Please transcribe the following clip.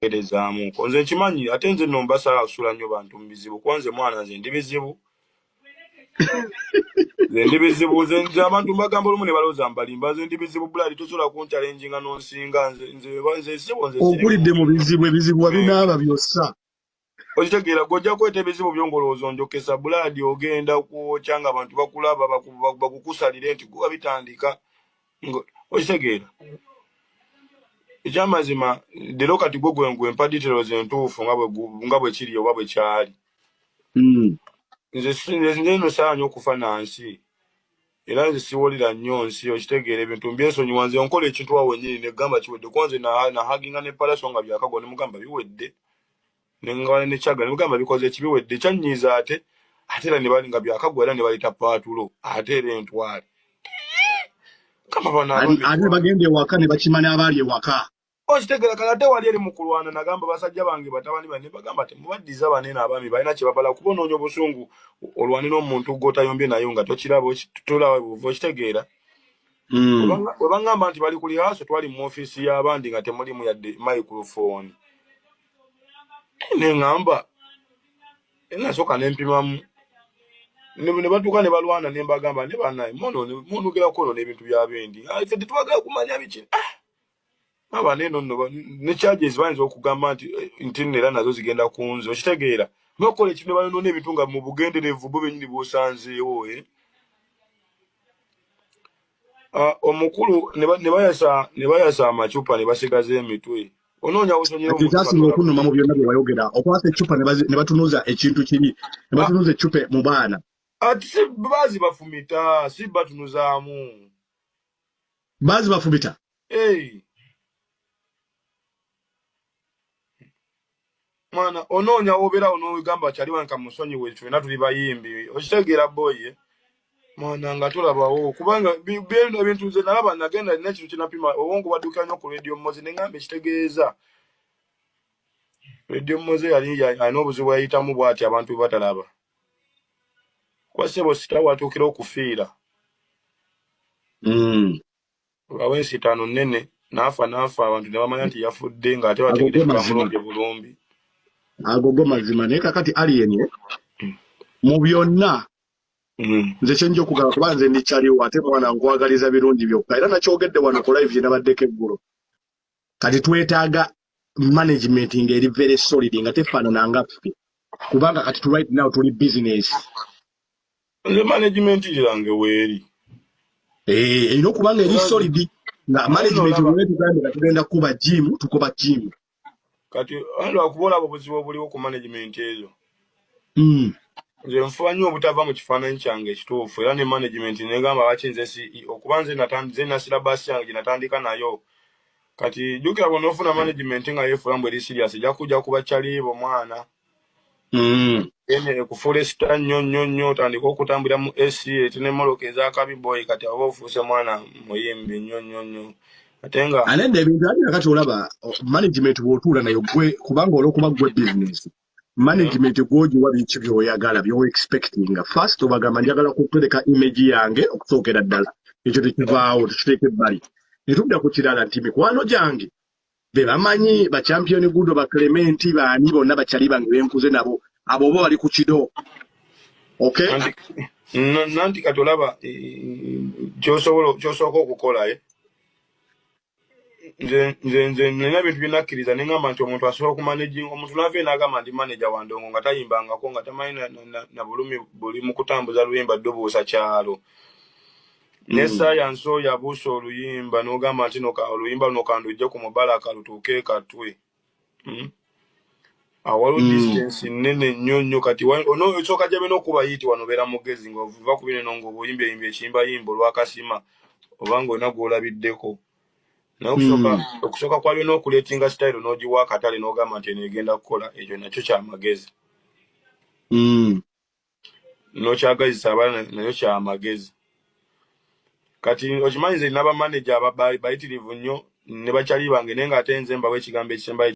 Gerezaamuko, nze nkimanyi, ate nze nno mbasaala kusula nnyo bantu mu bizibu, kuba nze mwana, nze ndi bizibu, nze ndi bizibu. Nze abantu mbagamba olumu ne balowooza mbalimba. Nze ndi bizibu, blood, tosobola kunchallenginga n'onsinga. Nze sebo, nze siri Okulidde mu bizibu, ebizibu wabinaaba byossa. Okitegeera, gwe ojja kweta ebizibu byo ng'olowooza onjokesa, blood, ogenda kwokya nga abantu bakulaba, bakukusalire nti gwe wabitandika. Okitegeera, ekyamazima leero kati gwe mpa details entuufu nga bwe kiri oba bwe kyali. Nze nno saala nnyo okufa nansi, era nze siwulira nnyo nsi. Okitegeera, ebintu mbyesonyiwa. Nze nkola ekintu awo wennyini negamba kiwedde, kuba nze nahaginga ne Palaso nga byakagwa, nemugamba biwedde, nengabana nekyaga nemugamba bikoze ekibiwedde. Kyannyiiza ate era ne bali nga byakagwa, era ne bayita paatulo, ate era entwale kama bano Ate abamikwano. Bagenda ewaka ne bakima n'abaali ewaka. Okitegeera, kale ate wali eri mu kulwana nagamba basajja bange, batabani bange, bagamba temubaddiza banene, abaami balina kye babala, kuba onoonya obusungu olwane n'omuntu gw'otayombye naye nga tokiraba, tolaba buva. Okitegeera? Bwe baŋŋamba nti bali ku rehearsal, twali mu ofiisi y'abandi nga temulimu yadde microphone, ne ŋŋamba nasooka ne mpimamu, ne batuuka ne balwana, ne mbagamba ne bannaye munogera kwonoona ebintu by'abendi. Ah, ffe tetwagala kumanya biki. Ah, aba neno nno ne charges bayinza okugamba nti nti nno era nazo zigenda ku nze. Okitegeera, bakola ekintu ne bayonoona ebintu nga mu bugenderevu bo bennyini bw'osanzeewo, eh? Ah, omukulu ne bayasa amacupa ne basigaza emitwe, onoonya wosonyera Kati omuntu nga ekyasinga tolaba. Okunnuma mu byonna bye wayogera, okwasa eccupa ne batunuza ekintu kiri, ne batunuza eccupa mu baana. Ati si baazi bafumita, si batunuzaamu. Baazi bafumita. Hey, mwana, onoonya wobeera onoogamba kyali wange kamusonyiwe, ffenna tuli bayimbi. Okitegeera, boy, mwana, nga tolabawo, kubanga ebintu nze nalaba nagenda nina ekintu kyenapima. Obwongo bwadduka nnyo ku Radio Mozey, neŋŋamba ekitegeeza Radio Mozey yali alina obuzibu yayitamu bw'ati abantu bwe batalaba, kuba ssebo sita watuukira okufiira olwawo ensitaano nnene, n'afa abantu ne bamanya nti yafudde ng'ate Ago bategedde go nti mazima. bamulumbye bulumbi. Ago go mazima, naye kakati Alien, mu byonna nze kyenja okugamba, kuba nze ndi kyaliwo, ate mwana nkwagaliza birungi byokka, era nakyogedde wano ku live gye nabaddeko eggulo, kati twetaaga management ng'eri very solid, nga tefaanana nga ffe, kubanga kati tu right now tuli business. Nze management yange weeri. Eh, erina okuba nga eri Era nze solid, nga naye management nolaba bwe tugambye nga tugenda kuba gym, tukuba gym. Kati lwakuba olaba obuzibu obuliwo ku management ezo. Nze nfuba nnyo obutava mu kifaananyi kyange ekituufu, era ne management negamba lwaki nze CEO, kuba nze na syllabus yange gye natandika nayo. Kati jjukira, bw'onoofuna management nga yeefuula mbu eri serious, ejja kujja ku bakyaliibo, mwana. Ene ekufuula esita nnyo nnyo nnyo, otandike okutambulira mu AC ete n'emmoloka ez'akabi, boy. Kati aba ofuuse mwana muyimbi nnyo nnyo nnyo, ate nga Anedda ebintu ate kakati olaba management bw'otuula nayo gwe, kubanga olw'okuba gwe business management, gw'ogiwa biki by'oyagala, by'oexpectinga. First obagamba njagala kutereka image yange okusookera ddala, ekyo tekivaawo, tukiteeka ebbali, ne tudda ku kirala nti mikwano gyange be bamanyi ba Champion Gudo, ba Clement, baani bonna bakyali bange benkuze nabo, abo oba bali ku kido, okay. Nanti kati olaba kyosobola kyosooka okukola, eh? Nze nina ebintu bye nakkiriza, ne ŋŋamba nti omuntu asobola okumanaging omuntu n'ava n'agamba ndi manager wa ndongo nga tayimbangako, nga tamanyi na bulumi buli mu kutambuza luyimba ddubuusa kyalo ne sayansi oyo abuusa oluyimba n'ogamba nti no oluyimba luno kandujje ku mubalaka lutuuke katwe. Awo waliwo distance nnene nnyo nnyo. Kati osooka jabe n'okuba hit wano, obeera mugezi ng'ova ku bino ng'oba oyimbye ekiyimbayimba olwakasima oba ng'olina gw'olabiddeko, naye okusooka okusooka kwa byonna okuleetinga style n'ogiwa akatale n'ogamba nti eno egenda kukola, ekyo nakyo kyamagezi. N'okyagazisa abalala nayo kyamagezi. Kati okimanyi nze nina bamaneja bayitirivu nnyo ne bakyali bange, naye ng'ate nze mbawa ekigambo ekisembayo.